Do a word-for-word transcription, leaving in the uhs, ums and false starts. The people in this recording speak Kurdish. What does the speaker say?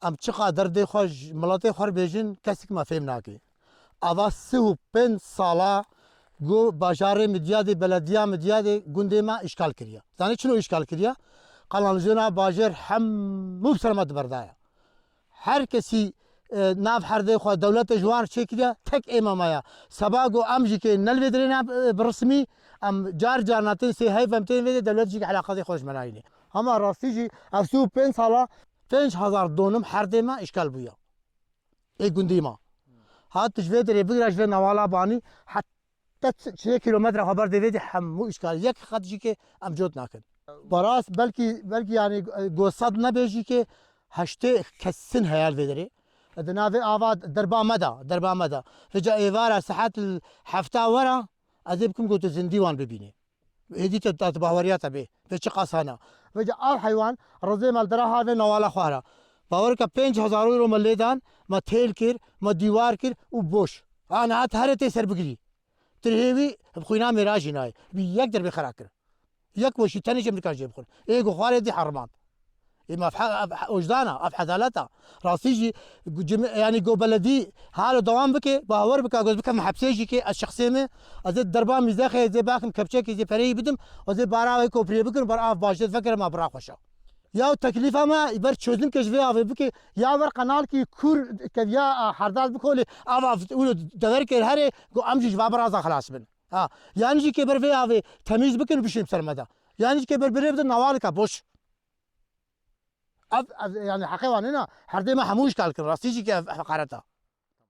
Em çiqa derdê xwe ji miletê xwe bêjin, kesik me fêm nake. Ava sih û pênc sala ku bajarê Midyadê, belediya Midyadê gundê me îşgal kiriye. Zanî çilo îşgal kiriye? Kanaliziyona bajêr hemû bi ser me di berdaya. Her kesî, e, nav herdê xwe dewletê ji wan çêkiriye, tek êma me ye. Seba ku em jî kê ne li vê dirê ne, e, bi rismî, em car car natin sê heyv em tên vê de dewlet jî eleqatê xwe ji me nayîne. Hema rastî jî ev sih û pênc sala pênc hezar donim herdê me îşgal bûye. Ê gundî me. Hat ji vê dirê bigire ji vê newala banî heta çi-, çil kilometre xwe ber dê vê de hemû îşgal. Yek xet jî kê em cot nakin. Baras belkî, belkî yani, e, go sed nebê jî kê heştê kesin heye li vê derê. Di navê ava derba me de, derba me de. Vêca êvara saet li hefta wera, ez ê bikim ku tu zindî wan bibînî. Êdî te, te baweriya te bê. Vê çi qasana. Vêca av heywan, rizê me li dera havê newala xwe re. Bawer ke pênc hezar euro me lê dan, me têl kir, me dîwar kir û boş. Ha, niha tu herê tê ser bigirî. Tirhê wî bi xwîna mêra jî nayê. Bi yek derbê xera kir. Yek weşî tenê jê mirka jê bixwin. Ê ku xwarê dî herimand. Ê me ev he-, ev he-, ojdana, ev hedaleta. Rastî jî gu-, cim-, yani go beledî halo dewam bike, bawer bike, goz bikevim hepsê jî ke ez şexsê me, ez ê derba mîzexê, ez ê bakim kepçekê, ez ê pereyî bidim, ez ê bara wê kopriyê bikim, ber av bajêr vekere ma bira xweşa. Ya teklîfa me, ber çözüm ke ji vê avê bike, ya ber kanalkî kûr keviya, a, herdal bikolê, av, av, û dever kir herê, go em jî ji va biraza xelas bin. Ha, yan jî kê ber vê avê temîz bikin û bişên ser me de. Yan jî kê ber birê bidin newalika boş. Ev, ev, yani heqê wan nîna, herdê me hemû îşgal kirin, rastî jî kê ev heqareta.